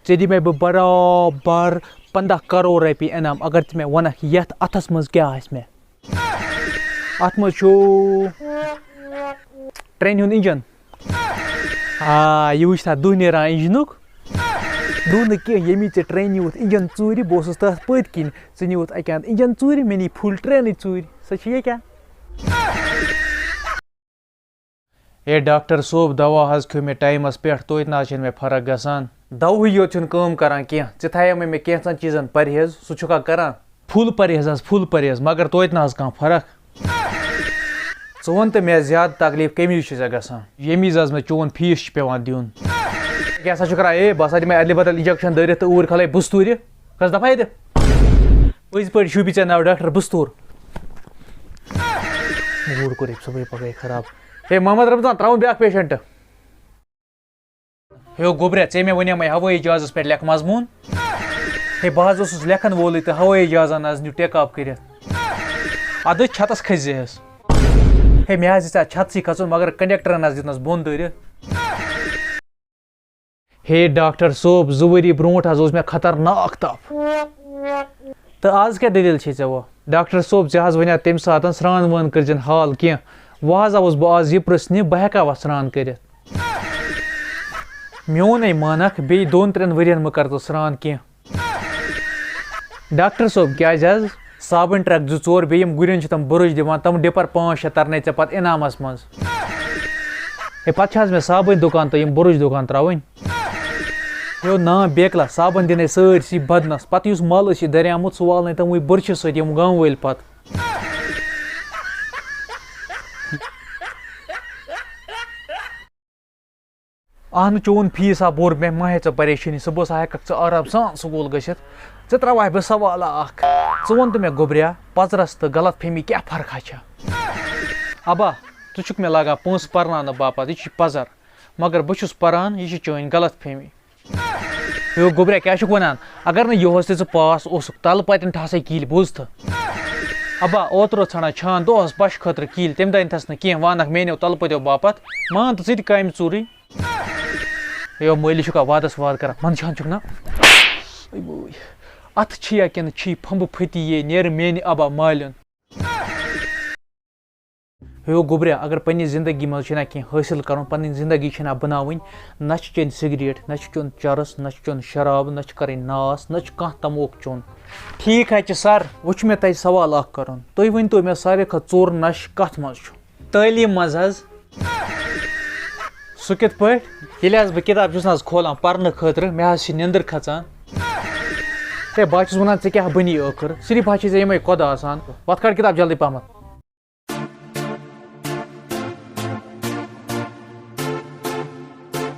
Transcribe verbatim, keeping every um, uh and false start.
ژےٚ دِمے بہٕ برابر پنٛداہ کرور رۄپیہِ انعام، اگر ژٕ مےٚ ونکھ یتھ اتھس منٛز کیٛاہ آسہِ مےٚ۔ اتھ منٛز چھُ ٹرینہِ ہُنٛد انجن۔ آ، یہِ وٕچھ تھا دُہ نیران انجنُک۔ دُہ نہٕ کینٛہہ، ییٚمی ژےٚ ٹرینہِ نیوٗتھ انجن ژوٗرِ، بہٕ اوسُس تتھ پٔتۍ کِنۍ، ژٕ نیوٗتھ اکہِ اندٕ انجن ژوٗرِ، مےٚ نی فُل ٹرینٕے ژوٗرِ۔ سۄ چھِ یہِ کیٛاہ؟ ہے ڈاکٹر صٲب، دوا حظ کھیوٚو مےٚ ٹایمَس پٮ۪ٹھ، توتہِ نہ حظ چھَنہٕ مےٚ فرق گژھان۔ دَوہٕے یوت چھُنہٕ کٲم کران کینٛہہ۔ ژےٚ تھایے مےٚ، مےٚ کینٛژھن چیٖزن پرہیز، سُہ چھُکھا کران؟ فُل پرہیز حظ، فُل پرہیز، مگر توتہِ نہ حظ کانٛہہ فرق۔ ژٕ وَن تہٕ مےٚ، زیادٕ تکلیٖف کَمہِ وِزِ چھِ ژےٚ گژھان؟ ییٚمہِ وِزِ حظ مےٚ چون فیٖس چھُ پٮ۪وان دیُن۔ کیٛاہ سا چھُکھ کران؟ اے، بہٕ ہسا دِمے اَدلہِ بدل انجیکشن دٲرِتھ تہٕ اوٗرۍ کھلے بُستوٗرِ۔ کھس دفعہ ییٚتہِ۔ پٔزۍ پٲٹھۍ شوٗبی ژےٚ ناو ڈاکٹر بُستوٗر۔ موٗڈ کوٚر أمۍ صُبحٲے پگہٲے خراب۔ ہے محمد رمضان، ترٛاوُن بیٛاکھ پیشنٹ۔ ہے گوٚبریا، ژےٚ مےٚ وَنیٛامَے ہوٲیی جہازَس پٮ۪ٹھ لیکھ مضموٗن۔ ہے بہٕ حظ اوسُس لیکھَن وولٕے تہٕ ہوٲیی جہازَن حظ نیوٗ ٹیک آف کٔرِتھ۔ اَدٕ چھَتَس کھٔسۍ زِہَس۔ ہے مےٚ حظ یژھِ ہا چھَتسٕے کھسُن، مگر کنڈکٹرَن حظ دیُتنَس بۄن دٲرِتھ۔ ہے ڈاکٹر صٲب، زٕ ؤری برونٛٹھ حظ اوس مےٚ خطرناک تپھ۔ تہٕ آز کیٛاہ دٔلیٖل چھے ژےٚ وۄنۍ؟ ڈاکٹر صٲب، ژےٚ حظ وَنیٛا تَمہِ ساتَن سرٛان وٲن کٔرۍزٮ۪ن حال کینٛہہ۔ وۄنۍ حظ آوُس بہٕ آز یہِ پرٛژھنہِ، بہٕ ہٮ۪کا وۄنۍ سرٛان کٔرِتھ؟ میونَے مانَکھ، بیٚیہِ دۄن ترٛٮ۪ن ؤرِین مہٕ کر ژٕ سرٛان کینٛہہ۔ ڈاکٹر صٲب، کیٛازِ حظ؟ صابن ٹرک زٕ ژور، بیٚیہِ یِم گُرٮ۪ن چھِ تِم بُرٕش دِوان، تِم ڈِپر پانٛژھ شےٚ ترنَے ژےٚ پتہٕ انعامس منٛز۔ ہے، پتہٕ چھِ حظ مےٚ صابن دُکان تہٕ یِم بُرٕش دُکان ترٛاوٕنۍ؟ ہیو نا بیکلا، صابن دِنے سٲرسٕے بدنس، پتہٕ یُس مل ٲسی دریامُت، سُہ والنَے تِموٕے بُرشہِ سۭتۍ یِم گامہٕ وٲلۍ پتہٕ۔ اہنُو، چون فیس ہا بوٚر مےٚ، مہ ہےٚ ژٕ پریشٲنی، صُبحس ہا ہٮ۪ککھ ژٕ آرام سان سکوٗل گٔژھِتھ۔ ژےٚ ترٛاوہا بہٕ سوالہ اکھ۔ ژٕ وَن تہٕ مےٚ گوٚبریا، پزرس تہٕ غلط فہمی کیٛاہ فرقہ چھےٚ؟ ابا، ژٕ چھُکھ مےٚ لاگان پونٛسہٕ پرناونہٕ باپتھ، یہِ چھُے پزر، مگر بہٕ چھُس پران، یہِ چھِ چٲنۍ غلط فہمی۔ ہے گوٚبریا، کیٛاہ چھُکھ وَنان؟ اگر نہٕ یُہُس تہِ ژٕ پاس اوسُکھ، تَلہٕ پَتٮ۪ن ٹھاسَے کِلۍ، بوٗزتھٕ؟ ابا، اوترٕ اوس ژھانڈان چھان دۄہَس پَشہٕ خٲطرٕ کِلۍ، تَمہِ دۄہ أنۍتھَس نہٕ کینٛہہ، وَنَکھ میٛانیو تَلہٕ پَتیو باپَتھ، مان تہٕ ژٕ تہِ کامہِ ژوٗرٕے۔ ہے مٲلِس چھُکھا وعدَس وعدٕ کران، منٛدچھان چھُکھ نا؟ اے بوے، اَتھٕ چھِیا کِنہٕ چھی پھمبہٕ پھٔتی یے نیرٕ میٛانہِ ابا مالیُن؟ ہیو گوٚبریا، اگر پننہِ زندگی منٛز چھُنہ کینٛہہ حٲصِل کرُن، پنٕنۍ زندگی چھِنہ بناوٕنۍ، نہ چھُ چیٚنۍ سگریٹ، نہ چھُ چیوٚن چرس، نہ چھُ چیوٚن شراب، نہ چھُ کرٕنۍ ناس، نہ چھُ کانٛہہ تموک چیوٚن۔ ٹھیٖک حظ چھُ سر، وۄنۍ چھُ مےٚ تۄہہِ سوال اکھ کرُن۔ تُہۍ ؤنۍ تو مےٚ، ساروی کھۄتہٕ ژوٚر نشہٕ کتھ منٛز چھُ؟ تعلیٖم منٛز حظ۔ سُہ کِتھ پٲٹھۍ؟ ییٚلہِ حظ بہٕ کِتاب چھُس نہ حظ کھولان پرنہٕ خٲطرٕ، مےٚ حظ چھِ نِندٕر کھژان۔ ہے، بہٕ حظ چھُس وَنان، ژےٚ کیٛاہ بَنی ٲخٕر؟ صرف حظ چھِ ژےٚ یِمَے قۄدٕ آسان۔ وَتھ کَڑ کِتاب جلدی پَہمَتھ۔